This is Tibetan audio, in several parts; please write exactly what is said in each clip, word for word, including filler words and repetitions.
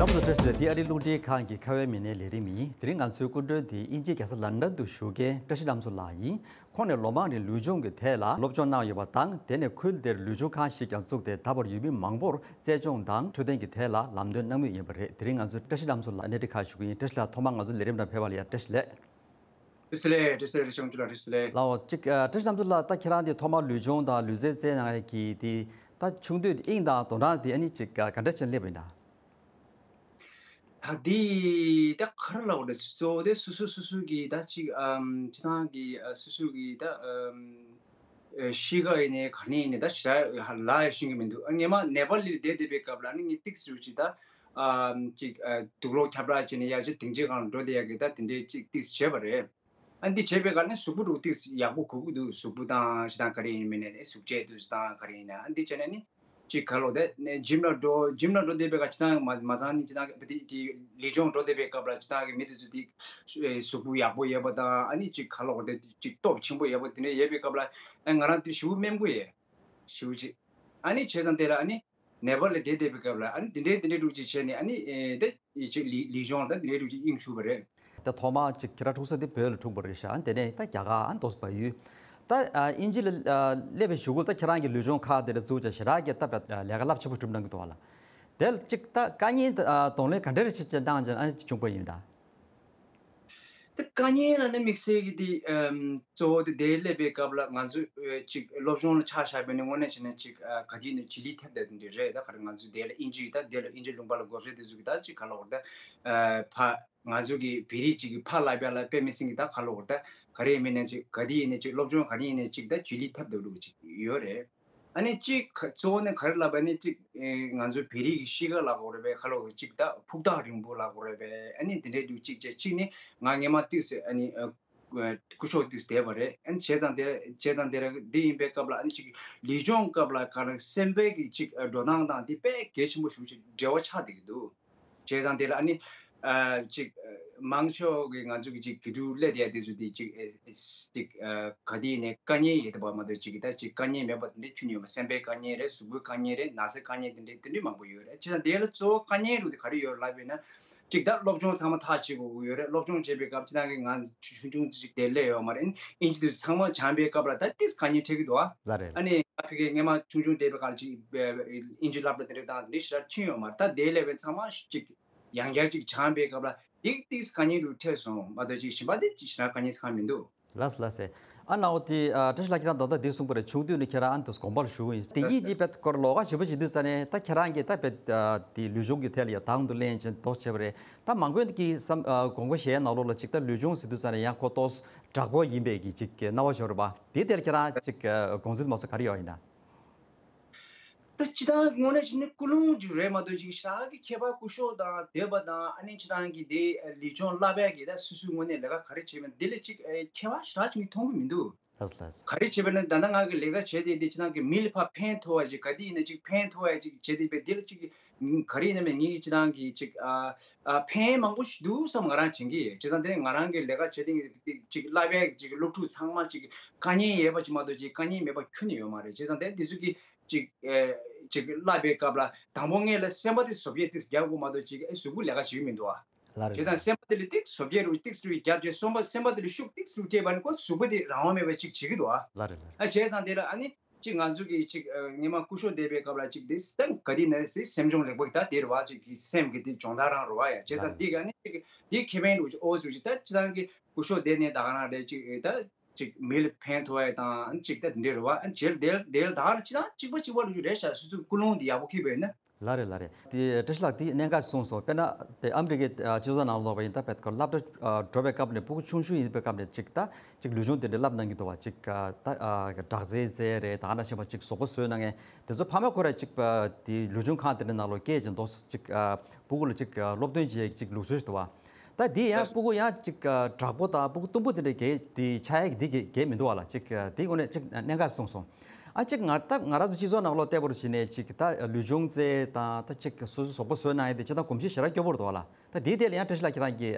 སྐྱབས་སུ་བཀྲ་ཤིས་བདེ་ལེགས། འདི་ཨ་རིའི་རླུང་འཕྲིན་ཁང་གི་ཁ་བའི་མི་སྣའི་ལས་རིམ་ཡིན། དེ་རིང་ང་ཚོའི་སྐུ་མགྲོན་དེ་དབྱིན་ཇིའི་རྒྱལ་ས་ལན་ཌན་དུ་བཞུགས་མཁན་བཀྲ་ཤིས་ལྷ་མཚོ་ལགས་ཡིན། ཁོང་ནས་ལོ་མང་རིང་ལུས་སྦྱོང་གི་ཐད་ལ་སློབ་སྦྱོང་གནང་ཡོད་པ་དང་། དེ་ནས་ཁུལ་དེར་ལུས་སྦྱོང་ཁང་ཞིག་ཀྱང་བཙུགས་ཏེ། ད་བར་ཡུལ་མི་མང་པོར་རྩལ་སྦྱོང་དང་འཕྲོད་བསྟེན་གྱི་ཐད་ལ་ལམ་སྟོན་གནང་མུས་ཡིན་པ་རེད། དེ་རིང་ང་ཚོས་བཀྲ་ཤིས་ལྷ་མཚོ་ལགས་གནད་འགྲིག་ཁག་ཞུ་གི་ཡིན། བཀྲ་ཤིས་ལགས་ཐོག་མར་ང་ཚོའི་ལས་རིམ་ནང་ཕེབས་པ་ལ་ཡང་བཀྲ་ཤིས་བདེ་ལེགས། བཀྲ་ཤིས་བདེ་ལེགས། བཀྲ་ཤིས་བདེ་ལེགས། ཆུང་ཆུང་ལགས། བཀྲ་ཤིས་བདེ་ལེགས། ལགས་འོ། ཅིག་ཨ། བཀྲ་ཤིས་ལྷ་མཚོ་ལགས། ད་ཁྱེད་རང་དེ་ཐོག་མར་ལུས་སྦྱོང་དང་ལུས་རྩལ་རྩེད་གནང་ཡས་ཀྱི་དེ་ད་ཆུང་དུས་དབྱིངས་དང་དོ་སྣང་དེ་ཨ་ནི་ཅིག་ཨ། ག་འདྲ་བྱས་ནས་སླེབས་པ་ཡིན་ན། ད་དེ་ད་ག་རེ་ལབ་དགོས་རེད། གཙོ་བོ་དེ་སོ་སོ་སོ་སོ་གི་ད་ཅིག་ཨམ་སྤྱིར་བཏང་གི་ཨ་སོ་སོ་གི་ད་ཨམ་ཨ་གཤིས་ཀ་ཡིན་ནའི་ག་ནས་ཡིན་ནའི་ད་ཞེ་དྲག་ལབ་ཤེས་ཀྱི་མི་འདུག་ཨ་སྔོན་མ་ནེ་པཱལ་ལ་བསྡད་བསྡད་པའི་སྐབས་ལ་ཨ་ནི་ངས་ཏོག་ཙམ་ཅིག་ད་ཨམ་ཅིག་ཨ་དུག་ལོག་ཁྱབ་བསྒྲགས་བྱས་ནས་ཡར་ཅིག་སྡིངས་ཆའི་སྒང་ལ་འགྲོ་བསྡད་ཡག་གི་ད་དེ་འདྲའི་ཅིག་ཏོག་ཙམ་བྱས་པ་རེད། ཨ་འདི་བྱས་པའི་སྒང་ནས་གཟུགས་པོ་རུ་ཏོག་ཙམ་ཡག་པོ་གོ་གི་འདུག་གཟུགས་པོ་དང་སྤྱིར་བཏང་ག་རེ་ཡིན་མིན་ནས་གཟུགས་བྱད་དུ་སྤྱིར་བཏང་ག་རེ་ཡིན་ན་ཨ་འདི་བྱས་ནས་ནི་ཅིག་ག་ལོག་དེ་ནས་ཇིམ་ལ་འགྲོ། ཇིམ་ལ་འགྲོ་བསྡད་པའི་སྐབས་སྤྱིར་བཏང་མ་མ་ཚང་ནི་སྤྱིར་བཏང་དེ་དེ་ལུས་སྦྱོང་འགྲོ་བསྡད་པའི་སྐབས་ལ་སྤྱིར་བཏང་གི་མི་དེ་ཚོ་དེ་གཟུགས་པོ་ཡག་པོ་ཡོད་པ་དང་ཨ་ནི་ཅིག་ག་ལོག་དེ་ཅིག་སྟོབས་ཆེན་པོ་ཡོད་པ་དེ་འདྲ་ཡོད་པའི་སྐབས་ལ་ཨ་ང་རང་དེ་ཞེ་པོ་སྨན་དགོས་ཡས། ཞེ་པོ་ཅིག་ཨ་ནི་བྱས་ཙང་དེ་ལ་ཨ་ནི་ནེ་པཱལ་ལ་བསྡད་བསྡད་པའི་སྐབས་ལ་ཨ་ནི་དེ་འདྲའི་དེ་འདྲའི་འདྲ་ཅིག་བྱས་ནས་ཨ་ནི་ཨེ་དེ་ཅིག་ལི་ལི་ཇོང་དང་དེ་འདྲའི་འདྲ་ཅིག་དབྱིངས་ཞུགས་པ་རེད། དེ་ཐོག་མ་ཅིག་ཁྱེད་རང་འཁྲུངས་ས་དེ་བོད་ལ་འཁྲུངས་པ་རེད་ཤག་ཨ་ནི་དེ་ནས་ད་རྒྱ་གར་ཨ་ནི་འདུག་སེ་བལ་ཡུལ། ད་ཨ་དབྱིན་ཇི་ལ་ཨ་སླེབས་པའི་གཞུག་གུ་ད་ཁྱེད་རང་གི་ལུས་སྦྱོང་ཁག་དེ་འདྲ་བཙུགས་བྱས་ཞེ་དྲག་གི་ད་ལས་ཀ་རླབས་ཆེན་པོ་སྒྲུབ་གནང་གི་འདུག་བ་ལ། དེ་ལ་ཅིག་ད་དཀའ་ངལ་ད་གདོང་ལེན་ག་འདྲ་རེ་བྱས་བྱས་གནང་བྱས་ཨ་ནི་བྱུང་པ་ཡིན་ད། ད་དཀའ་ངལ་ལ་ནི་དམིགས་བསལ་གྱི་དེ་ཨམ་གཙོ་བོ་དེ་དེ་སླེབས་པའི་སྐབས་ལ་ང་ཚོས་ཨ་ཅིག་སློབ་སྦྱོང་ལ་ཆ་བཞག་པ་ཡིན་ན་དངོས་གནས་བྱས་ན་ཅིག་ཨ་ག་དུས་ནས་ཇི་ལི་ཐེབས་བསྡད་དེ་འདྲ་རེད། ད་ག་རེ་ང་ཚོས་དེ་ལ་དབྱིན་ཇི་ད་དེ་ལ་དབྱིན་ཇི་ལུང་པ་ལ་འགོ་ཁྲིད་དེ་ཚོ་གི་ད་ཅིག་ག་ལབ་དགོས་རེད། ད་ཨ་ཕ་ང་ཚོ་གི་བོད་རིགས་ཅིག་གི་ཕ་ལབ་ཡ་ལ་དཔེ་མི་སྲིད་ཀྱི་ད་ག་ལབ་དགོས་རེད། ད་ག་རེ་ཡིན་མིན་ནས་ཅིག་ག་དུས་ཡིན་ནས་ཅིག་སློབ་སྦྱོང་ག་རེ་ཡིན་ནས་ཅིག་ད་ཇི་ལི་ཐེབས་བསྡད་འདྲ་ཅིག་ཡོད་རེད། ཨ་ནི་གཅིག་གཙོ་བོ་ནི་ག་རེ་ལབ་པ་ནི་གཅིག་ཨེ་ང་ཚོའི་བོད་རིགས་ཀྱི་གཤིས་ཀ་ལབ་དགོས་རེད་པས། ཁ་ལོ་གཅིག་ད་ཕུགས་ཐག་རིང་པོ་ལབ་དགོས་རེད་པས། ཨ་ནི་དེ་འདྲའི་འདུག་གཅིག་བྱས་གཅིག་ནི་ང་སྔོན་མ་ཏིས་ཨ་ནི་ཨ་སྐུ་ཞབས་ཏིས་བསྡད་པ་རེད། ཨ་ནི་བྱས་ཙང་དེ་བྱས་ཙང་དེ་ར་འདི་ཡིན་པའི་སྐབས་ལ་ཨ་ནི་གཅིག་ལུས་སྦྱོང་སྐབས་ལ་ག་རེ་སེམས་པའི་གི་གཅིག་འགྲོ་སྟངས་དང་དེ་དཔེ་གལ་ཆེན་པོ་ཞེ་པོ་ཅིག་འབྲེལ་བ་ཆགས་བསྡད་ཀྱི་འདུག་བྱས་ཙང་དེ་ལ་ཨ་ནི་ཨ་ཅིག་ཨ་མང་ཤོས་ཀྱི་ང་ཚོ་གི་ཅིག་དགེ་ཕྲུག་སླེབས་བསྡད་དེ་ཚོ་དེ་ཅིག་ཨེ་ཅིག་ཨ་ག་དུས་ནས་དཀའ་ངལ་ཡོད་པ་མ་གཏོགས་ཅིག་ད་ཅིག་དཀའ་ངལ་མེད་པ་དེ་འདྲ་ཁྱོན་ནས་ཡོད་མ། སེམས་པའི་དཀའ་ངལ་རེད། གཟུགས་པོའི་དཀའ་ངལ་རེད། ན་ཚའི་དཀའ་ངལ་དེ་འདྲ་དེ་འདྲ་མང་པོ་ཡོད་རེད། བྱས་ཙང་དེ་ལ་གཙོ་བོ་དཀའ་ངལ་རུ་དེ་ག་རེ་ཡོད་ལབ་པས་ན་ཅིག་ད་སློབ་སྦྱོང་ཚང་མ་ཐག་བཅད་དགོས་ཀྱི་ཡོད་རེད། སློབ་སྦྱོང་བྱེད་པའི་སྐབས་ཅིག་ད་གི་ང་ཆུང་ཆུང་ཅིག་དེ་སླེབས་ཡོད་མ་རེད། ཨིན་ཇི་དེ་ཚོ་ཚང་མ་སྦྱངས་པའི་སྐབས་ལ་ད་ཏིས་དཀའ་ངལ་འཕྲད་ཀྱི་འདུག་ཨ། ལ་རེད། ཨ་ནི་ང་ཕ་གི་སྔོན་མ་ཆུང་ཆུང་བསྡད་པའི་སྐབས་ཅིག་ཨིན་ཇི་སློབ་གྲྭ་དེ་འདྲ་དང་འདི་ཞེ་དྲག་ཕྱིན་ཡོད་མ་རེད། ད་དེ་སླེབས་པའི་ཚང་མ་ཅིག་ཡང་བསྐྱར་ཅིག་སྦྱངས་པའི་སྐབས་ལ་ཏིག་ཏིག་དཀའ་ངལ་རུ་འཕྲད་སོང་མ་གཏོགས་ཅིག་གཞན་པ་དེ་ཅིག་ཞེ་དྲག་དཀའ་ངལ་ཚ་མི་འདུག་ལགས་སོ་ལགས་སོ། ཨ་ནའོ་དེ་ཨ་བཀྲ་ཤིས་ལགས་ཁྱེད་རང་ད་ལྟ་འདི་གསུངས་པ་རེད། ཆུང་དུས་ནས་ཁྱེད་རང་ཨ་ནི་དུ་དགོན་པར་བཞུགས་ཡིན། དེ་ཡིད་ཀྱི་བེད་སྐོར་ལོགས་ཀ་ཞིབ་པ་ཞིག་འདུག་ས་ནས་ད་ཁྱེད་རང་གིས་ད་བེད་དེ་ལུས་སྦྱོང་གི་ཐད་ལ་ཡ་དང་དུ་ལེན་ཅན་དོགས་བྱས་པ་རེད། ད་མང་པོས་ཀྱི་བསམ་དགོངས་པ་བཞེས་ནང་ལོགས་ལ་ཅིག་ད་ལུས་སྦྱོང་ཟེར་དུས་ས་ནས་ཡང་ཁོ་ཏོག་དྲག་པོ་ཡིན་པའི་གི་ཅིག་སྣང་བ་ཤོར་བ་དེ་དེར་ཁྱེད་རང་ཅིག་དགོངས་ཚུལ་མ་སོ་ག་རེ་ཡོད་ཡིན་ན། ད་སྤྱི་བཏང་དངོས་གནས་བྱས་ན་ཀུན་སློང་ཅིག་རེད་མ་གཏོགས་ཅིག་ཞེ་དྲག་གི་ཁྱད་པར་སྐུ་ཞབས་དང་བསྡད་པ་དང་ཨ་ནི་སྤྱི་བཏང་གི་དེ་ལུས་སྦྱོང་བསླབ་ཡག་གི་ད་སོ་སོའི་ངོས་ནས་ལས་ཀ་ག་རེ་བྱས་པ་འདི་ལ་ཅིག་ཨེ་ཁྱད་པར་ཞེ་དྲག་ཅིག་མཐོང་གི་མི་འདུག་ལགས་ལགས། ག་རེ་བྱས་པ་ན་ད་ལྟ་ང་གི་ལས་ཀ་བྱས་ཏེ་འདི་སྤྱི་བཏང་གི་མི་ལ་ཕར་ཕན་ཐོགས་ཡག་ཅིག་ག་དུས་ཡིན་ན་ཅིག་ཕན་ཐོགས་ཡག་ཅིག་བྱས་ཏེ་པས་འདི་ལ་ཅིག་ག་རེ་ཡིན་ན་མེད་ངེད་ཀྱི་སྤྱི་བཏང་གི་ཅིག་ཨ་ཨ་ཕན་མང་པོ་ཞིག་འདུག་བསམ་ང་རང་དྲན་གི་ཡོད། བྱས་ཙང་དེ་ང་རང་གི་ལས་ཀ་བྱས་ཏེ་ཅིག་བསླབ་ཡག་ཅིག་སློབ་ཕྲུག་ཚང་མ་ཅིག་དཀའ་ངལ་ཡོད་པ་ཅིག་མ་གཏོགས་ཅིག་དཀའ་ངལ་མེད་པ་ཁྱོན་ནས་ཡོད་མ་རེད། བྱས་ཙང་དེ་འདི་ཚོ་གི་ཅིག་ཨེ་ཅིག་བསླབ་པའི་སྐབས་ལ་དང་པོ་སྔོན་ལ་སེམས་པ་དེ་བཟོ་བཅོས་ཏིག་རྒྱག་དགོས་མ་གཏོགས་ཅིག་ཨེ་གཟུགས་པོ་ལས་ཀ་བྱེད་ཀྱི་མི་འདུག་ཨ། ལ་རེད། བྱས་ཙང་སེམས་པ་དེ་ལ་ཏིག་བཟོ་བཅོས་རུ་ཏིག་རུ་རྒྱབ་བྱས་སོམ་པ་སེམས་པ་དེ་ལ་ཤུགས་ཏིག་རུ་སྤྲད་པ་ནི་ཁོ་གཟུགས་པོ་དེ་རང་དབང་མེད་པ་ཅིག་བྱེད་ཀྱི་འདུག་ཨ། ལ་རེད་ལ་རེད། ཨ་བྱས་ཙང་དེ་ལ་ཨ་ནི་ཅིག་ང་ཚོ་གི་ཅིག་ཨ་སྔོན་མ་སྐུ་ཞབས་བསྡད་པའི་སྐབས་ལ་ཅིག་དེ་ད་ག་དུས་ན་སེམས་སྦྱོང་ལེགས་པོ་ད་དེ་རེད་བ། ཅིག་གི་སེམས་ཀྱི་དེ་སྦྱོང་བརྡར་རང་རེད་བ་ཡ། བྱས་ཙང་དེ་ག་ནི་ཅིག་དེ་ཁེ་ཕན་རུ་ཨོ་ཟུ་ཅིག་ད་སྤྱི་བཏང་གི་སྐུ་ཞབས་བསྡད་ནས་ད་ག་རང་རེད་ཅིག་ད། ཅིག་མི་ལ་ཕན་ཐོགས་ཡ་དང་ཅིག་ད་འདི་རེད་བ། ཨ་རྗེས་ལ་དེ་ལ་དེ་ལ་ད་ག་རང་ཅི་ད་གཅིག་པ་གཅིག་པ་ལ་རེད་ཤག་སོ་སོའི་ཀུན་སློང་དེ་ཡག་པོ་འཁྱེར་བས་ན། ལ་རེད་ལ་རེད། དེ་བཀྲ་ཤིས་ལགས་དེ་གནད་འགག་གསུངས་སོང་། དཔེར་ན་དེ་ཨ་མི་རི་ཀའི་སྤྱི་ཚོགས་ནང་ལོགས་པ་ཡིན་ད་བེད་ཀར་སློབ་གྲྭ་འགྲོ་བའི་སྐབས་ནས་ཕྲུ་གུ་ཆུང་ཆུང་ཡིན་པའི་སྐབས་ནས་ཅིག་ད་ཅིག་ལུས་སྦྱོང་དེ་འདྲ་བསླབ་གནང་གི་འདུག་བ། ཅིག་ད་དྲག་རྩལ་རྩལ་རེད། ད་ག་ནང་བཞིན་པ་ཅིག་བཟོ་བཀོད་བཟོས་གནང་མཁན་དེ་ཚོ་ཕ་མ་ཁོ་ར་ཅིག་དེ་ལུས་སྦྱོང་ཁང་དེ་འདྲ་ནང་ལོགས་སྐྱེལ་ཅིག་འདུག་ཅིག་ཕྲུ་གུ་ལ་ཅིག་སློབ་སྟོན་བྱེད་ཅིག་ལུགས་སྲོལ་ཞིག་འདུག་བ། ད་འདི་ཡང་ཕྲུ་གུ་ཡང་ཅིག་དྲག་པོ་དང་ཕྲུ་གུ་གཏུམ་པོ་དེ་འདྲ་གས་དེ་ཆགས་ཡག་འདི་གས་གས་མི་འདུག་བ་ལ། ཅིག་དེའི་སྒོ་ནས་ཅིག་གནད་འགག་གསུངས་སོང་། ཨ་ཅིག་ང་ད་ང་རང་ཚོ་སྤྱི་ཚོགས་ནང་ལོགས་བལྟས་པ་རུ་བྱས་ནས་ཅིག་ད་ལུས་སྦྱོང་རྩལ་དང་ད་ཅིག་སོ་སོ་བཟོ་བཀོད་བཟོས་གནང་ཡག་དེ་ཅིག་ད་གོམས་གཤིས་ཞེ་དྲག་སྐྱོ་པོ་རེད་འདུག་བ་ལ། ད་འདིའི་ཐད་ལ་ཡང་བཀྲ་ཤིས་ལགས་ཁྱེད་རང་གི་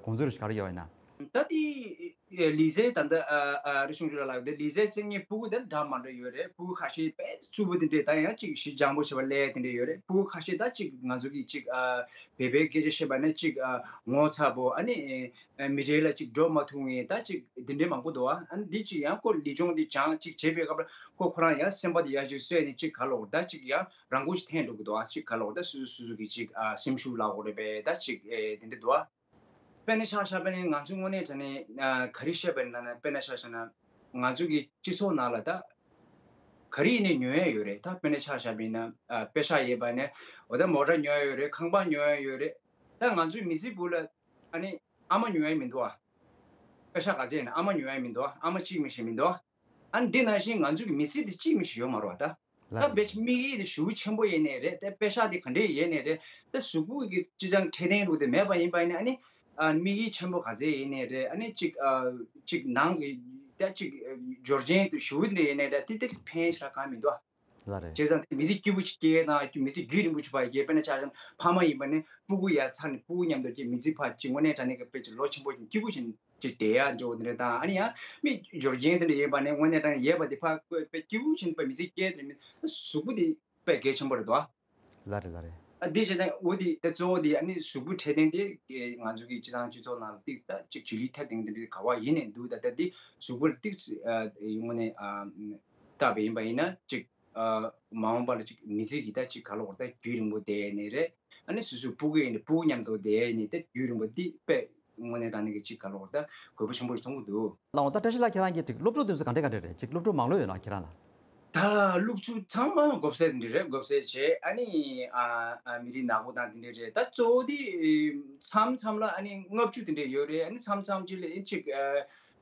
དགོངས་ཚུལ་རུ་ག་རེ་ཡོད་ཡིན་ན། ད་དེ་ ལི་ཙེ་ད་ལྟ་ཨ་ཨ་རི་ཆུང་ཆུང་ལ་ལབ་དེ་ལི་ཙེ་རྩེ་ལྔའི་སྤུ་གུ་དེ་འདྲ་མ་འདྲ་ཡོད་རེད། སྤུ་གུ་ཁ་ཤས་དཔེ་རྩུབ་པོ་དེ་འདྲས། ད་ཡང་ཅིག་ཞི་འཇམ་པོ་བྱས་པ་ལས་དེ་འདྲས་ཡོད་རེད། སྤུ་གུ་ཁ་ཤས་ད་ཅིག་ང་ཚོ་གི་ཅིག་ཨ་བོད་པའི་སྐད་ཆ་བཤད་པ་ན་ཅིག་ཨ་ངོ་ཚ་པོ། ཨ་ནི་ཨ་མི་རེ་ལ་ཅིག་འགྲོ་མ་ཐུབ་མཁན་ད་ཅིག་དེ་འདྲས་མང་པོ་འདུག་ཨ་ནི་འདི་ཅིག་ཡང་ཁོ་ལི་ཅོང་འདི་སྦྱང་ཅིག་བྱེད་པའི་སྐབས་ལ་ཁོ་ཁོ་རང་ཡང་སེམས་པ་དེ་ཡར་ཅིག་གསོས་ནས་ཅིག་ག་ལོག་ད་ཅིག་ཡང་རང་འགུལ་ཞིག་འཐེན་འགྲོ་གི་འདུག་ཨ་ཅིག་ག་ལོག་ད་སོ་སོ་སོ་སོ་གི་ཅིག་ཨ་སེམས་ཤུགས་ལ་འོ་རེད་པས། ད་ཅིག་ཨེ་དེ་འདྲས་འདུག་ཨ། དཔེར་ན་ཆ་བཞག་པ་ན་ང་ཚོ་དངོས་གནས་དྲང་གནས་ཨ་ག་རེ་བཤད་པ་ཡིན་ན་ན། དཔེར་ན་ཆ་བཞག་ན་ང་ཚོ་གི་སྤྱི་ཚོགས་ནང་ལ་ད་ག་རེ་ཡིན་ནའི་ཉོ་ཡ་ཡོད་རེད། ད་དཔེར་ན་ཆ་བཞག་པ་ཡིན་ན་ཨ་པེ་ཤག་ཡོད་པ་ནས་འོ་ད་མོ་ཊ་ཉོ་ཡ་ཡོད་རེད། ཁང་པ་ཉོ་ཡ་ཡོད་རེད། ད་ང་ཚོའི་མི་ཚེ་བུ་ལ་ཨ་ནི་ཨ་མ་ཉོ་ཡ་མི་འདུག་ཨ། པེ་ཤག་ག་ཚད་ཡིན་ན་ཨ་མ་ཉོ་ཡ་མི་འདུག་ཨ། ཨ་མ་གཅིག་མི་ཤེས་མི་འདུག་ཨ། ཨ་ནི་འདི་ནང་བཞིན་ང་ཚོ་གི་མི་ཚེ་འདི་གཅིག་མི་ཤེས་ཡོད་མ་རེད་བ་ད། ད་ལགས། དཔེ་ཆ་དམིགས་ཡུལ་དེ་ཞེ་པོ་ཆེན་པོ་ཡིན་ནའི་རེད། ད་པེ་ཤག་དེ་ག་འདྲས་ཡིན་ནའི་རེད། ད་གཟུགས་པོ་གི་སྤྱི་ཚང་འཕྲོད་བསྟེན་ལུགས་དེ་མེད་པ་ཡིན་པ་ཡིན་ན་ཨ་ནི་ཨ་དམིགས་ཡུལ་ཆེན་པོ་ག་ཚད་ཡིན་ནའི་རེད། ཨ་ནི་ཅིག་ཨ་ཅིག་ནང་གི་ད་ཅིག་ཨ་འབྱོར་ཆེན་དེ་ཞེ་པོ་དེ་འདྲས་ཡིན་ནའི་རེད། དེ་དེ་ཕན་ཞེ་དྲག་གང་མི་འདུག་ཨ། ལགས་རེད། བྱས་ཙང་དེ་མི་ཚེ་སྐྱིད་པོ་ཞིག་སྐྱེལ་དང་མི་ཚེ་རྒྱུན་རིང་པོ་ཞིག་པ་སྐྱེལ། དཔེར་ན་ཆ་བཞག་ན་ཕ་མ་ཡིན་པ་ནི་སྤུ་གུ་ཡར་ཚར་ནས་སྤུ་གུ་མཉམ་དུ་སྐྱེལ། མི་ཚེ་ཕར་ཅིག་དངོས་གནས་དྲང་གནས་ཀྱི་དཔེ་ཅིག་ལོ་ཆེན་པོ་ཞིག་སྐྱིད་པོ་ཞིག་ཅིག་བསྡད་ཡག་འགྲོ་བ་འདི་འདྲ་དང་། ཨ་ནི་ཡང་མི་འབྱོར་རྐྱེན་དེ་འདྲ་ཡོད་པ་ནས་དངོས་གནས་དྲང་གནས་ཡོད་པ་དེ་ཕར་བཀོད་པའི་སྐྱིད་པོ་ཞིག་པའི་མི་ཚེ་སྐྱེལ་དེ་མི་གཟུགས་པོ་དེ་དཔེ་གལ་ཆེན་པོ་རེད་དོ། ལགས་རེད་ལགས་རེད། ཨ་འདི་བྱས་ན་འོ་དེ་ད་གཙོ་བོ་དེ་ཨ་ནི་གཟུགས་པོ་འཕྲོད་བསྟེན་དེ་ང་ཚོ་གི་སྤྱི་བཏང་སྤྱི་ཚོགས་ནང་ལ་ཏིག་ད་ཅིག་ཇི་ལི་ཐད་དེང་དེ་འདྲའི་ག་བ་ཡིན་ནས་འདུག་ད་ད་འདི་གཟུགས་པོ་ལ་ཏིག་ཨ་ཡོང་ནས་ཨ་བལྟས་པ་ཡིན་པ་ཡིན་ན་ཅིག་ཨ་མ་འོངས་པ་ལ་ཅིག་མི་ཚེ་གི་ད་ཅིག་ག་ལ་བར་ད་རྒྱུན་རིང་པོ་བསྡད་ནས་རེད། ཨ་ནི་སོ་སོའི་སྤུ་གུ་ཡིན་ནའི་སྤུ་གུ་མཉམ་དུ་བསྡད་ནས་ད་རྒྱུན་རིང་པོ་འདི་དཔེ་དངོས་གནས་དྲང་གནས་ཀྱི་ཅིག་ག་ལ་བར་ད་དགོས་པ་ཆེན་པོ་ཞིག་མཐོང་གི་འདུག་ལགས་འོང་ད་བཀྲ་ཤིས་ལགས་ཁྱེད་རང་གི་དེ་སློབ་ཕྲུག་དེ་ཚོ་ག་འདྲས་ག་འདྲས་རེད། ཅིག་སློབ་ཕྲུག་མང་ལོས་ཡོད་ན་ཁྱེད་རང་ལ། ད་སློབ་ཕྲུག་ཚང་མ་མགོ་སེར་འདི་རེད། མགོ་སེར་བྱས་ཨ་ནི་ཨ་ཨ་མི་རིགས་ནག་པོ་དང་འདི་འདྲས་རེད། ད་གཙོ་བོ་དེ་མཚམས་མཚམས་ལ་ཨ་ནི་ལྔ་བཅུ་དེ་འདྲས་ཡོད་རེད། ཨ་ནི་མཚམས་མཚམས་ཅིག་ལ་ཨ་ཅིག་ཨ་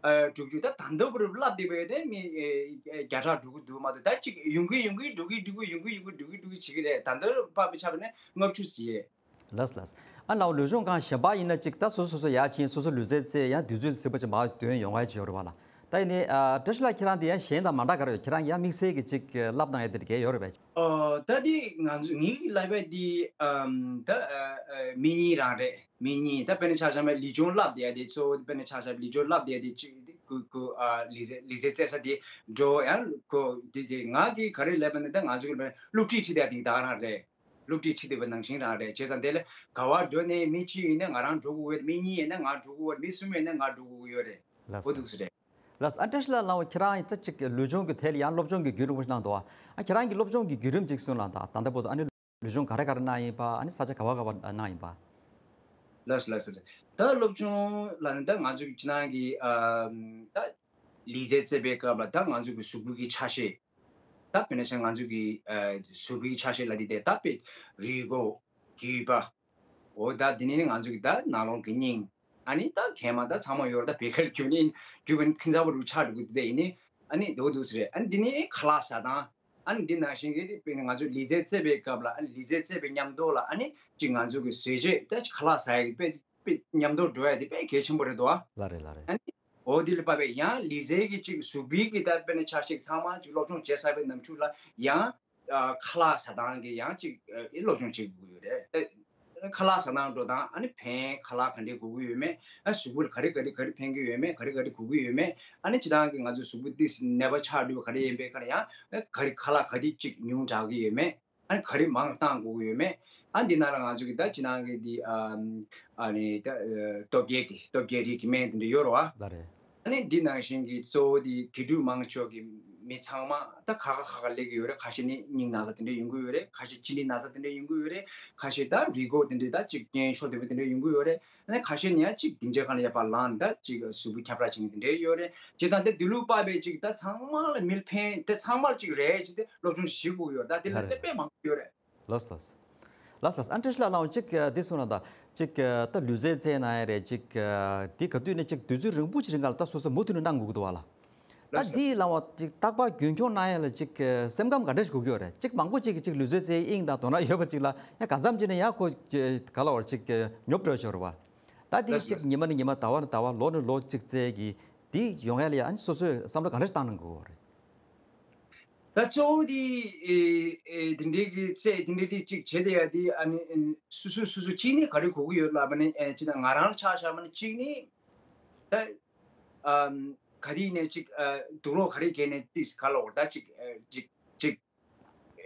ཨ་དྲུག་ཅུ། ད་ད་ལྟ་བར་བསླབ་བསྡད་པའི་རེད། མི་ཨ་བརྒྱ་ཕྲག་འགྲོ་གི་འདུག་མ་གཏོགས་ད་ཅིག་ཡོང་གི་ཡོང་གི་འགྲོ་གི་འགྲོ་གི་ཡོང་གི་ཡོང་གི་འགྲོ་གི་འགྲོ་གི་བྱེད་ཀྱི་རེད། ད་ལྟ་བར་དཔག་པའི་ཆ་བཞག་ན་ལྔ་བཅུ་ཙམ་རེད། ལགས་ལགས། ཨ་ནའོ་ལུས་སྦྱོང་སྒང་གཞན་པ་ཡིན་ན་ཅིག་ད་སོ་སོ་སོ་ཡར་ཕྱིན་སོ་སོ་ལུས་རྩལ་རྩེད་ཡང་དུས་ཚོད་གཟིགས་པ་ཅིག་མར་འདོན་ཡོང་བ་ཅིག་ཡོད་རེད་བ་ལ། ད་ཡིན་ནའི་ཨ་བཀྲ་ཤིས་ལགས་ཁྱེད་རང་དེ་ཡང་གཞན་དང་མ་འདྲ་ག་རེ་ཡོད། ཁྱེད་རང་ཡང་དམིགས་བསལ་གྱི་ཅིག་བསླབ་གནང་ཡ་དེ་འདྲ་གས་ཡོད་རེད་པས། ཨོ་ད་དེ་ང་ཚོ་ངའི་བསླབ་པ་དེ་ཨམ་ད་ཨ་ཨ་མི་གཉིས་རང་རེད། མི་གཉིས། ད་དཔེར་ན་ཆ་བཞག་ན་ལུས་སྦྱོང་བསླབ་བསྡད་ཡ་དེ་གཙོ་བོ་དཔེར་ན་ཆ་བཞག་ལུས་སྦྱོང་བསླབ་བསྡད་ཡ་དེ་ཅིག་དེ་ཁོ་ཁོ་ཨ་ལུས་རྩལ་ལུས་རྩལ་རྩེད་ས་དེ་འགྲོ་ཡང་ཁོ་དེ་དེ་ང་གིས་ག་རེ་ལབ་པ་ན་ད་ང་ཚོ་གི་སློབ་ཁྲིད་ཁྲིད་བསྡད་ཡ་དེ་ད་ག་རང་རེད། སློབ་ཁྲིད་ཁྲིད་བསྡད་པ་ནང་བཞིན་རང་རེད། བྱས་ཙང་དེ་ལ་ག་བ་འགྲོ་ནས་མི་གཅིག་ཡིན་ན་ང་རང་འགྲོ་དགོས་ཡོད། མི་གཉིས་ཡིན་ན་ང་འགྲོ་དགོས་ཡོད། མི་གསུམ་ཡིན་ན་ང་འགྲོ་དགོས་ཡོད་རེད། ལགས་འོ་འདུག་སེ་རེད། ལགས་ཨ་བཀྲ་ཤིས་ལགས་ལའང་ཁྱེད་རང་ཡིན་ཙང་ཅིག་ལུས་སྦྱོང་གི་ཐད་ལ་ཡང་སློབ་སྦྱོང་གི་རྒྱུན་རིང་པོ་ཞིག་གནང་འདུག་ཨ་ཁྱེད་རང་གི་སློབ་སྦྱོང་གི་བརྒྱུད་རིམ་ཅིག་གསུངས་ལ་ད་ད་ལྟ་བར་དུ་ཨ་ནི་ལུས་སྦྱོང་ག་རེ་ག་རེ་གནང་ཡིན་པ། ཨ་ནི་ས་ཆ་ག་བ་ག་བ་གནང་ཡིན་པ། ལགས་སོ་ལགས་སོ། ད་སློབ་སྦྱོང་ལ་ནི་ད་ང་ཚོ་གི་ཕྱི་ནང་གི་ཨ་ད་ལུས་རྩལ་རྩེད་པའི་སྐབས་ལ་ད་ང་ཚོ་གི་གཟུགས་པོ་གི་ཆ་ཤས། ད་དཔེར་ན་ཆ་ང་ཚོ་གི་ཨ་གཟུགས་པོའི་ཆ་ཤས་ལ་དེ་དེ་ད་དཔེ་རུས་ཁོག་རྒྱུས་པ། འོ་ད་དེ་ནི་ང་ཚོ་གི་ད་ནང་ལོང་གི་སྙིང་། ཨ་ནི་ད་གད་མ་ད་ཚང་མ་ཡོད་རེད། ད་བེ་ཁལ་རྒྱུ་ནི་རྒྱུ་བ་ནི་ཁྱིམ་ཚང་བ་རུ་ཆགས་འགྲོ་གི་དེ་ཡིན་ནི། ཨ་ནི་དེ་འོ་འདུག་སེ་རེད། ཨ་ནི་དེ་ནི་ཁ་ལག་ཟ་སྟངས། ཨ་ནི་འདི་ནང་བཞིན་གི་དཔེར་ན་ང་ཚོ་ལུས་རྩལ་རྩེད་པའི་སྐབས་ལ་ཨ་ནི་ལུས་རྩལ་རྩེད་པའི་མཉམ་དུ་ལ་ཨ་ནི་ཅིག་ང་ཚོ་གི་ཟས་བཅད་ད་ཁ་ལག་ཟ་ཡ་གི་དཔེ་དཔེ་མཉམ་དུ་འགྲོ་ཡ་དེ་དཔེ་གལ་ཆེན་པོ་རེད་དོ། ལགས་རེད་ལགས་རེད། ཨ་ནི་འོ་འདི་ལ་བབས་པའི་ཡང་ལུས་རྩལ་གྱི་ཅིག་གཟུགས་པོའི་གི་ད་དཔེར་ན་ཆ་ཞིག་ཚང་མ་ཅིག་སློབ་སྦྱོང་བྱེད་ཚར་བའི་ནམ་ཆུ་ལ་ཡང་ཨ་ཁ་ལག་ཟ་སྟངས་ཀྱི་ཡང་ཅིག་ཨ་སློབ་སྦྱོང་བྱེད་དགོས་ཡོད་རེད། ཨ་ཁ་ལག་ཟ་སྟངས་འགྲོ་སྟངས། ཨ་ནི་ཕན་ཁ་ལག་ག་འདྲས་དགོས་ཀྱི་ཡོད་མེད། ཨ་གཟུགས་པོ་ལ་ག་རེ་ག་རེ་ག་རེ་ཕན་གྱི་ཡོད་མེད། ག་རེ་ག་རེ་དགོས་ཀྱི་ཡོད་མེད། ཨ་ནི་སྤྱིར་བཏང་གི་ང་ཚོའི་གཟུགས་པོ་ཏིས་ནད་པ་ཆགས་འགྲོ་བ་ག་རེ་ཡིན་པའི་ཁར་ཡང་ཨ་ག་རེ་ཁ་ལག་ག་དེ་ཅིག་ཉུང་དྲགས་ཀྱི་ཡོད་མེད། ཨ་ནི་ག་རེ་མང་བཏང་དགོས་ཀྱི་ཡོད་མེད། ཨ་འདི་ནང་ལ་ང་ཚོ་གི་ད་ཕྱི་ནང་གི་འདི་ཨ་ཨ་ནི་ད་ཨ་སྟོབས་རྒྱས་ཀྱི་སྟོབས་རྒྱས་རིགས་ཀྱི་སྨན་དེ་འདྲ་ཡོད་རེད་བ། ལགས་རེད། ཨ་ནི་འདི་ནང་བཞིན་གྱི་གཙོ་བོ་འདི་དགེ་ཕྲུག་མང་ཆེ་བ་གི་མི་ཚང་མ་ད་ཁ་ཁ་ཁ་ཁ་སླེབས་ཀྱི་ཡོད་རེད། ཁ་ཤས་ནི་སྙིང་ན་ཚ་དེ་འདྲ་ཡོང་གི་ཡོད་རེད། ཁ་ཤས་གཅིན་སྙི་ན་ཚ་དེ་འདྲ་ཡོང་གི་ཡོད་རེད། ཁ་ཤས་ད་རུས་ཁོག་དེ་འདྲ་ད་ཅིག་རྐྱེན་ཤོར་བསྡད་པ་དེ་འདྲ་ཡོང་གི་ཡོད་རེད། ཨ་ནི་ཁ་ཤས་ནི་ཡང་ཅིག་སྡིངས་ཆ་ཁ་ལ་ཡར་ཕར་ལངས་ད་ཅིག་གཟུགས་པོ་ཁྱབ་བསྒྲགས་བྱེད་མཁན་དེ་འདྲ་ཡོད་རེད། བྱས་ཙང་དེ་དེ་ལུགས་པ་བས་ཅིག་ད་ཚང་མ་ལ་མི་ལ་ཕན། དེ་ཚང་མ་ལ་ཅིག་རེད་ཅིག་དེ་སློབ་སྦྱོང་ཞིག་དགོས་ཡོད། ད་དེ་ལ་ལགས་རེད། དེ་དཔེ་མང་པོ་ཡོད་རེད། ལགས་ལགས། ལགས་ལགས། ཨ་བཀྲ་ཤིས་ལགས་ལའང་ཅིག་འདི་གསུངས་ན་ད་ཅིག་ད་ལུས་རྩལ་རྩེད་ན་ཡང་རེད། ཅིག་འདི་ག་དུས་ནས་ཅིག་དུས་ཚོད་རིང་པོ་ཅིག་རིང་ག་ལ་ད་སོ་སོས་མུ་མཐུད་ནས་གནང་དགོས་ཀྱི་འདུག་བ་ལ། ད་ལགས་སོ། འདི་ལའང་ཅིག་རྟག་པར་རྒྱུན་འཁྱོངས་གནང་ཡ་ལ་ཅིག་སེམས་ཁམས་ག་འདྲ་ཞིག་དགོས་ཀྱི་ཡོད་རེད། ཅིག་མང་པོ་ཅིག་གིས་ཅིག་ལུས་རྩལ་རྩེད་དབྱིངས་དང་དོ་སྣང་ཡོད་པ་ཅིག་ལ་ཡང་གང་འཚམ་ཅིག་ནས་ཡང་ཁོ་ག་ལ་བར་ཅིག་ཉོབ་འགྲོ་ཞོར་བ། ད་འདི་ལགས་སོ། ཅིག་ཉི་མ་ནས་ཉི་མ་ཟླ་བ་ནས་ཟླ་བ་ལོ་ནས་ལོ་ཅིག་རྩེད་ཀྱི་འདི་ཡོང་ཡ་ལ་ཡང་སོ་སོས་བསམ་བློ་ག་འདྲ་ཞིག་བཏང་གནང་དགོས་རེད། ད་གཙོ་བོ་དེ་ཨེ་ཨེ་དེ་འདྲའི་གི་རྩེད་དེ་འདྲའི་དེ་གཅིག་བྱེད་བསྡད་ཡ་དེ་ཨ་ནི་ཨེ་སོ་སོ་སོ་སོ་གཅིག་ནི་ག་རེ་དགོས་ཀྱི་ཡོད་ལབ་པ་ནི་ཨེ་ཅི་ད་ང་རང་ལ་ཆ་བཞག་པ་ནི་གཅིག་ནི་ད་ ཨམ། ག་རེ་ཡིན་ནའི་ཅིག་ཨ། དུག་ལོག་ག་རེ་བརྒྱབ་ནའི་ཏིས་ག་ལ་འོར་ད་ཅིག་ཨ། ཅིག་ཅིག་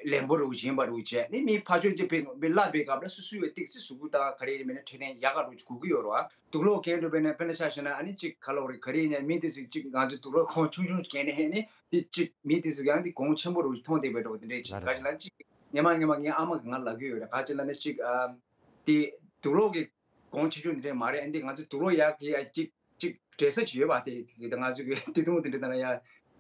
ལན་པོ་རུ་བྱིན་པ་རུ་བྱས་ནི་མི་ཕར་ཕྱོགས་ཅིག་བེད་བེད་ལ་བེད་སྐབས་ལ་སུ་སུ་ཡོད་ཏིག་སི་གཟུགས་པོ་དང་ག་རེ་ཡིན་མིན་ན་འཕྲོད་བསྟེན་ཡག་ག་རུ་གོ་གི་ཡོད་རེད་བ། དུག་ལོག་གས་འགྲོ་བས་ན་དཔེར་ན་ཆ་བཞག་ན་ཨ་ནི་ཅིག་ག་ལ་འོར་ག་རེ་ཡིན་ནའི་མི་ཏིས་སི་ཅིག་ང་ཚོ་དུག་ལོག་ཁོང་ཆུང་ཆུང་བརྒྱབ་ནའི་ཧེ་ནི་ཏི་ཅིག་མི་ཏིས་སི་ཡང་ཏི་གོང་ཆེན་པོ་རུ་མཐོང་བསྡད་པའི་འགྲོ་བ་དེ་འདྲས་ཅིག་ལ་རེད། ག་ཅི་ལ་ཅིག་ངས་མ་ངས་མ་ངའི་ཨ་མ་གིས་ང་ལབ་ཀྱི་ཡོད་རེད། ག་ཅི་ལ་ནི་ཅིག་ཨ། ཏི་དུག་ལོག་གི་གོང་ཆེ་ཆུང་འདི་འདྲས་མ་རེད། ཨ་འདི་ང་ཚོ་དུག་ལོག་ཡག་གི་ཡ་ཅིག་ཅིག་འདྲེས་ས་ཅིག་ཡོད་པ། དེ་དེ་ང་ཚོ་གི་དེ་དུང་དེ་འདྲས་དང་ཡ་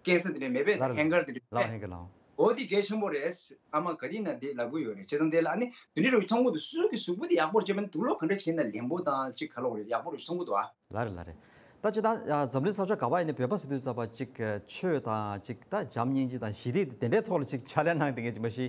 ཀན་སར་དེ་འདྲས་མེད་པས། ལ་ཧེང་གར་དེ་འདྲས་ལ་མེད་པས། ཧེང་གར་ལ། འོ་དེ་གལ་ཆེན་པོ་རེད། ཨ་མ་ག་དུས་ན་དེ་ལབ་གི་ཡོད་རེད། བྱས་ཙང་དེ་ལ་ཨ་ནི་དེ་འདྲས་རུ་མཐོང་གི་འདུག་སུ་གི་གཟུགས་པོ་དེ་ཡག་པོ་བྱེད་པ་ནི་དུག་ལོག་ག་འདྲས་བྱེད་ན་ལན་པོ་དང་ཅིག་ག་ལོག་རེད། ཡག་པོ་རུ་མཐོང་གི་འདུག་ཨ། ལ་རེད་ལ་རེད། ད་ཅི་ད་འཛམ་གླིང་ས་ཕྱོགས་ག་པར་ཡིན་ནའི་བོད་པ་ཟེར་དུས་ཙམ་པ་ཅིག་ཆོས་དང་ཅིག་ད་བྱམས་སྙིང་རྗེ་དང་ཞི་བདེ་དེ་འདྲའི་ཐོག་ལ་ཅིག་ཕྱག་ལས་གནང་བསྡད་མཁན་ཅིག་མ་གཞི།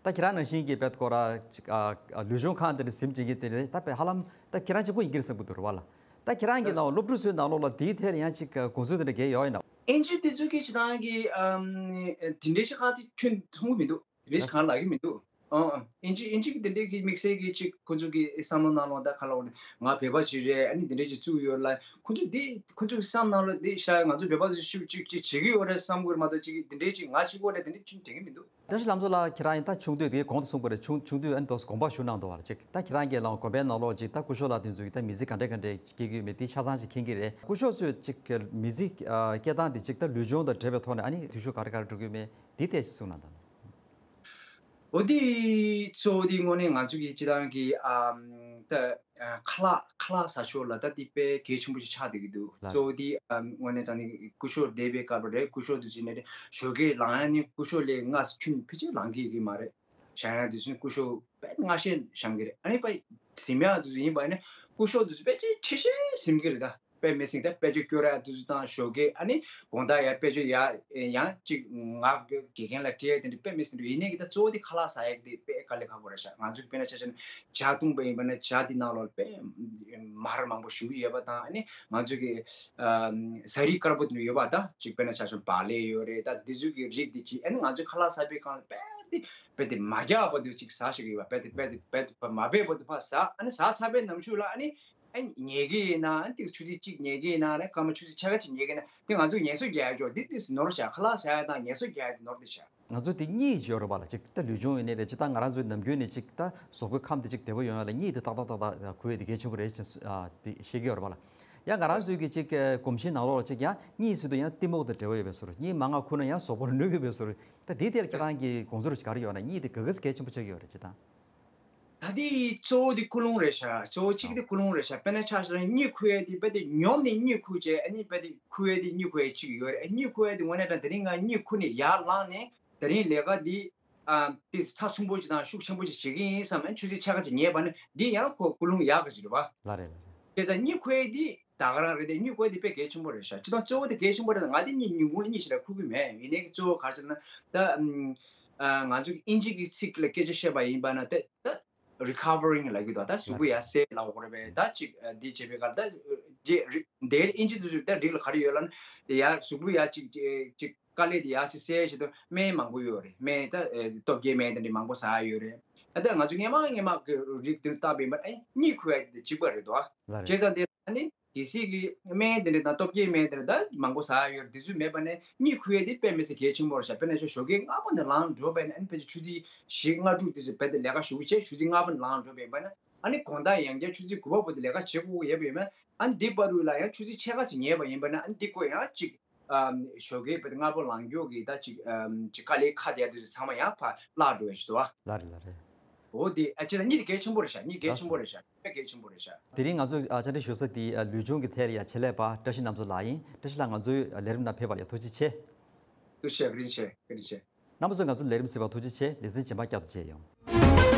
ད་ཁྱེད་རང་ནང་བཞིན་གྱི་བེད་སྐོར་ར་ཅིག་ཨ། ལུས་སྦྱོང་ཁང་དེ་འདྲ་ཟིན་བྱེད་ཀྱི་དེ་རེད། ད་བེད་ཧ་ལམ་ད་ཁྱེད་རང་གཅིག་པུ་ཡིན་གྱི་རེད་བསམ་གྱི་འདུག་རེད་བ་ལ། ད་ཁྱེད་རང་གི་ནང་སློབ་ཕྲུག་ཚོའི་ནང་ལོགས་ལ་དེའི་ཐད་ལ་ཡང་ཅིག་དགོངས་ཚུལ་དེ་འདྲ་གས་ཡོད་ཡིན་ན། ཨིན་ཇི་དེ་ཚོ་གི་ཅི་ཐང་གི་ཨམ། དེ་འདྲའི་ཤི་ཁང་དེ་ཁྱོན་མཐོང་གི་མི་འདུག་དེ་འདྲའི་ཤི་ཁང་ལབ་ཀྱི་མི་འདུག་ཨང་། ཨིན་ཇི་ཨིན་ཇི་གི་དེ་འདྲའི་གི་དམིགས་བསལ་གི་ཅིག་ཁོ་ཚོ་གི་བསམ་བློ་ནང་ལོགས་ད་ག་ལ་འོ་ང་བོད་པ་ཅིག་རེད། ཨ་ནི་དེ་འདྲའི་ཅིག་བཙུགས་ཡོད་ལ། ཁོ་ཚོ་དེ་ཁོ་ཚོ་གི་བསམ་ནང་ལོགས་དེ་ཤ་ང་ཚོ་བོད་པ་ཚོ་ཅིག་ཅིག་ཅིག་བྱེད་ཀྱི་ཡོད་རེད་བསམ་གི་རེད་མ་གཏོགས་ཅིག་དེ་འདྲའི་ཅིག་ང་གཅིག་པོ་རེད་དེ་འདྲའི་ཅིག་དྲན་གི་མི་འདུག་བཀྲ་ཤིས་ལྷ་མཚོ་ལགས། ཁྱེད་རང་ཡིན་ད་ཆུང་དུས་དེ་གོང་དུ་གསུངས་པ་རེད། ཆུང་ཆུང་དུས་ཨ་ནི་དོགས་དགོངས་པ་ཞུ་གནང་འདུག་བ་ཅིག་ད་ཁྱེད་རང་གིས་ལའང་དགོན་པའི་ནང་ལོགས་ཅིག་ད་སྐུ་ཞབས་ལགས་དེ་ཚོ་གིས་ད་མི་ཚེ་ག་འདྲས་ག་འདྲས་སྐྱེལ་གྱི་ཡོད་མེད་དེ་ཆ་ཚང་ཅིག་མཁྱེན་གྱི་རེད། སྐུ་ཞབས་ཚོས་ཅིག་མི་ཚེ་སྐྱེལ་སྟངས་དེ་ཅིག་ད་ལུས་སྦྱོང་དང་འབྲེལ་བའི་ཐོག་ནས་ཨ་ནི་དུས་ཚོད་ག་རེ་ག་རེ་འགྲོ་གི་ཡོད་མེད་དེ་ཐད་ཅིག་གསུངས་གནང་དང་། འོ་དེ་གཙོ་བོ་དེ་དངོས་གནས་ང་ཚོ་གི་སྤྱི་བཏང་གི་ཨམ། ད་ཁ་ལག་ཁ་ལག་ཟ་ཕྱོགས་ལ་ད་དེ་དཔེ་གལ་ཆེན་པོ་ཞིག་ཆགས་བསྡད་ཀྱི་འདུག་ལགས། གཙོ་བོ་དེ་ཨམ། དངོས་གནས་དྲང་གནས་སྐུ་ཞབས་འདས་པའི་སྐབས་རེད། སྐུ་ཞབས་དུ་ཟིན་ནས་ཞོགས་ཀས་ལངས་ཡ་ནི་སྐུ་ཞབས་ལས་སྔ་ས་ཁྱོན་ཕལ་ཆེར་ལངས་ཀྱི་ཡོད་ཀྱི་མ་རེད། བཞག་ཡ་དུས་ཚོད་སྐུ་ཞབས་དཔེ་སྔ་ཤེད་བཞག་གི་རེད། ཨ་ནི་དཔེ་གཟིམ་ཡ་དུས་ཚོད་ཡིན་པ་ནི་སྐུ་ཞབས་དུས་ཚོད་དཔེ་ཆེ་ཆེ་ཤེད་གཟིམ་གི་རེད། ད་དཔེ་མི་སྲིད་ད་དཔེ་ཆ་སྐྱོར་ཡ་དུས་ཚོད་དང་ཞོགས་ཀས་ཨ་ནི་དགོང་དག་ཡ་དཔེ་ཆ་ཡ་ཡང་ཅིག་ངག་དགེ་རྒན་ལ་སྤྲད་ཡ་དེ་འདྲ་དཔེ་མི་སྲིད་འགྲོ། ཡིན་ནའི་གི་ད་གཙོ་བོ་དེ་ཁ་ལག་ཟ་ཡ་གི་དེ་དཔེ་དཀའ་ལས་ཁག་པོ་རེད་ཤག་ང་ཚོ་དཔེར་ན་ཆ་བཞག་ན་ཇ་བཏུང་པ་ཡིན་པ་ན་ཇ་དེ་ནང་ལོགས་དཔེ་མར་མང་པོ་ཞུགས་ཡོད་པ་དང་ཨ་ནི་ང་ཚོ་གི་ཨམ། ཟ་རིགས་དཀར་པོ་དེ་འདྲ་ཡོད་པ། ད་ཅིག་དཔེར་ན་ཆ་བཞག་ན་བག་ལེབ་ཡོད་རེད། ད་འདི་ཚོ་གི་རིགས་དེ་ཅིག་ཨ་ནི་ང་ཚོས་ཁ་ལག་ཟ་བའི་སྒང་ལ་དཔེ་དེ་དཔེ་དེ་མ་རྒྱག་པ་དུ་ཅིག་ཟ་ཤེས་ཀྱི་ཡོད་པ། དཔེ་དེ་དཔེ་དེ་དཔེ་དེ་མ་སྦས་པ་དུ་ཕར་ཟ། ཨ་ནི་ཟ་ཚར་བའི་ནམ་ཤུགས་ལ་ཨ་ནི་ཨ་ནི་ཉལ་གི་ཡིན་ན་ཨ་ནི་ཏིག་ཆུ་ཚོད་གཅིག་ཉལ་གི་ཡིན་ན་ཨ་ནི་སྐར་མ་ཆུ་ཚོད་ཕྱེད་ཀ་གཅིག་ཉལ་གི་ཡིན་ན་དེ་ང་ཚོས་ངལ་གསོ་རྒྱག་ཡ་ཅོག་འདི་ཏིག་ནོར་བྱ། ཁ་ལག་ཟ་ཡ་དང་ངལ་གསོ་རྒྱག་ཡ་དེ་ནོར་དེ་བྱ། ང་ཚོ་དེ་གཉིད་ཡོད་རེད་པ་ལ། ཅིག་ད་ལུས་སྦྱོང་ཡིན་ནའི་རེད། ཅིག་ད་ང་རང་ཚོའི་ནམ་རྒྱུན་ནས་ཅིག་ད་གཟུགས་པོའི་ཁམས་དེ་ཅིག་བདེ་པོ་ཡོང་ཡ་ལ་གཉིད་དེ་ཏག་ཏག་ཏག་ཏག་ཁུག་ཡ་དེ་གལ་ཆེན་པོ་རེད་ཅེས་ཨ་དེ་བཤད་ཀྱི་ཡོད་རེད་པ་ལ། ཡང་ང་རང་ཚོའི་གི་ཅིག་གོམས་གཤིས་ནང་ལོགས་ལ་ཅིག་ཡང་གཉིད་སུ་དུ་ཡང་གཏི་མུག་དང་འབྲེལ་བ་ཡོད་པའི་བཟོ་འདྲ། གཉིད་མ་ང་ཁུག་ན་ཡང་གཟུགས་པོར་གནོད་ཀྱི་ཡོད་པའི་བཟོ་འདྲ། ད་དེའི་ཐད་ལ་ཁྱེད་རང་གི་དགོངས་ཚུལ་ག་རེ་ཡོད་ན། གཉིད་དེ་ག་ག་ས་གལ་ཆེན་པོ་ཆགས་ཀྱི་ཡོད་རེད་ཅེས་དང་། ད་དེ་གཙོ་བོ་དེ་ཀུན་སློང་རེད་ཤག་གཙོ་བོ་གཅིག་དེ་ཀུན་སློང་རེད་ཤག་དཔེར་ན་ཆ་བཞག་ན་གཉིད་ཁུག་ཡ་དེ་དཔེ་དེ་ཉོབ་ནས་གཉིད་ཁུག་བྱས། ཨ་ནི་དཔེ་དེ་ཁུག་ཡ་དེ་གཉིད་ཁུག་ཡ་གཅིག་ཡོད་རེད། ཨ་གཉིད་ཁུག་ཡ་དེ་དངོས་གནས་དྲང་དེ་རིང་ང་གཉིད་ཁུག་ནས་ཡར་ལངས་ནས་དེ་རིང་ལས་ཀ་འདི་ཨ་དེ་ཚགས་ཚུད་པོ་ཅིག་དང་ཤུགས་ཆེན་པོ་ཅིག་བྱེད་ཀྱི་ཡིན་བསམ་ན་ཆུ་ཚོད་ཕྱེད་ཀ་ཅིག་ཉལ་བ་ན་འདི་ཡང་ཁོ་ཀུན་སློང་ཡག་ག་ཅིག་རེད་པ། ལ་རེད་ལ་རེད། བྱས་ཙང་གཉིད་ཁུག་ཡ་འདི་ད་ག་རང་རེད་དེ། གཉིད་ཁུག་ཡ་འདི་དཔེ་གལ་ཆེན་པོ་རེད་ཤག་སྤྱིར་བཏང་གཙོ་བོ་དེ་གལ་ཆེན་པོ་རེད། ང་དེ་གཉིད་ཉིན་གུང་ལ་གཉིད་ཞིག་ལ་ཁུག་གི་མེད། ཡིན་ནའི་གཙོ་བོ་ག་རེ་ཟེར་ན་ད་ཨམ་ཨ་ང་ཚོ་གི་ཨིན་ཇི་གི་ཚིག་ལ་སྐད་ཆ་བཤད་པ་ཡིན་པ་ན་ད་ད་recovering ལབ་ཀྱི་འདུག་ད་གཟུགས་པོ་ཡར་སེལ་ལབ་དགོས་རེད་པས། ད་ཅིག་ཨ་འདི་བྱེད་པའི་སྐབས་ད་རྗེས་རི་འདིར་ཨིན་ཇི་དུས་ཚོད་ད་རིགས་ལ་ག་རེ་ཡོད་ལབ་ན། དེ་ཡར་གཟུགས་པོ་ཡར་ཅིག་ཅིག་དཀའ་ལས་དེ་ཡར་སེལ་སེལ་བྱེད་དུ་སྨན་མང་པོ་ཡོད་རེད། སྨན་ད་ཨ་སྟོབས་སྐྱེད་སྨན་དེ་འདྲ་མང་པོ་ཟ་ཡ་ཡོད་རེད། ཨ་ད་ང་ཚོ་སྔན་མ་སྔན་མ་གི་རིགས་དེ་ལྟ་བའི་མ་ཨེ་གཉིད་ཁུག་ཡ་དེ་གཅིག་པ་རེད་དོ། ལ་རེད། བྱས་ཙང་དེ་ཨ་ནི་གལ་སྲིད་ཀྱི་སྨན་དེ་འདྲ་དང་སྟོབས་སྐྱེད་སྨན་དེ་འདྲ་ད་མང་པོ་ཟ་ཡ་ཡོད་རེད། དེ་ཚོ་མེད་པ་ནས་གཉིད་ཁུག་ཡ་དེ་དཔེ་མི་སྲིད་གལ་ཆེན་པོ་རེད་ཤག་དཔེར་ན་ཞོགས་ཞོགས་ཀས་སྔ་པོ་ནས་ལངས་འགྲོ་བས་ན་ཨ་ནི་ཕལ་ཆེར་ཆུ་ཚོད་བཞི་ལྔ་དྲུག་དེ་ཚོ་རྦད་དེ་ལས་ཀ་ཞུ་གི་བྱས། ཆུ་ཚོད་ལྔ་པོ་ནས་ལངས་འགྲོ་བས་ཡིན་པ་ན་ཨ་ནི་དགོང་དག་ཡང་བསྐྱར་ཆུ་ཚོད་དགུ་པ་བར་དུ་ལས་ཀ་བྱེད་དགོས་ཀྱི་ཡོད་པ་ཡིན་པ་ན། ཨ་ནི་འདི་བར་དུ་ལ་ཡང་ཆུ་ཚོད་ཕྱེད་ཀ་ཅིག་ཉལ་བ་ཡིན་པ་ན་ཨ་ནི་འདི་ཀོ་ཡང་ཅིག་ཨམ་ཞོགས་ཀས་བར་དུ་སྔ་པོ་ལངས་རྒྱུ་གི་ད་ཅིག་ཨམ་ཅིག་དཀའ་ལས་ཁག་དེ་དུས་ཚང་མ་ཡང་ཕར་བརླག་འགྲོ་བའི་ཞིག་འདུག་བ། ལ་རེད་ལ་རེད། འོ་དེ་ཨ་ཅེ་ལ་གཉིད་དེ་གལ་ཆེན་པོ་རེད་ཤག་གཉིད་གལ་ཆེན་པོ་རེད་ཤག་དཔེ་གལ་ཆེན་པོ་རེད་ཤག་དེ་རིང་ང་ཚོས་ཨ་བཅར་འདྲི་ཞུ་ས་དེ་ཨ་ལུས་སྦྱོང་གི་ཐད་ལ་ཡ་ཆེད་ལས་པ་བཀྲ་ཤིས་རྣམ་གསུམ་ལགས་ཡིན། བཀྲ་ཤིས་ལགས་ང་ཚོའི་ཨ་ལས་རིམ་ནང་ཕེབས་པ་ལ་ཡ་ཐུགས་རྗེ་ཆེ། ཐུགས་རྗེ་ཆེ། བཀའ་དྲིན་ཆེ། བཀའ་དྲིན་ཆེ། རྣམ་པ་ཚོས་ང་ཚོའི་ལས་རིམ་གཟིགས་པར་ཐུགས་རྗེ་ཆེ། ལེ་ཚན་རྗེས་མ་བསྐྱར་དུ་མཇལ་ཡོང་།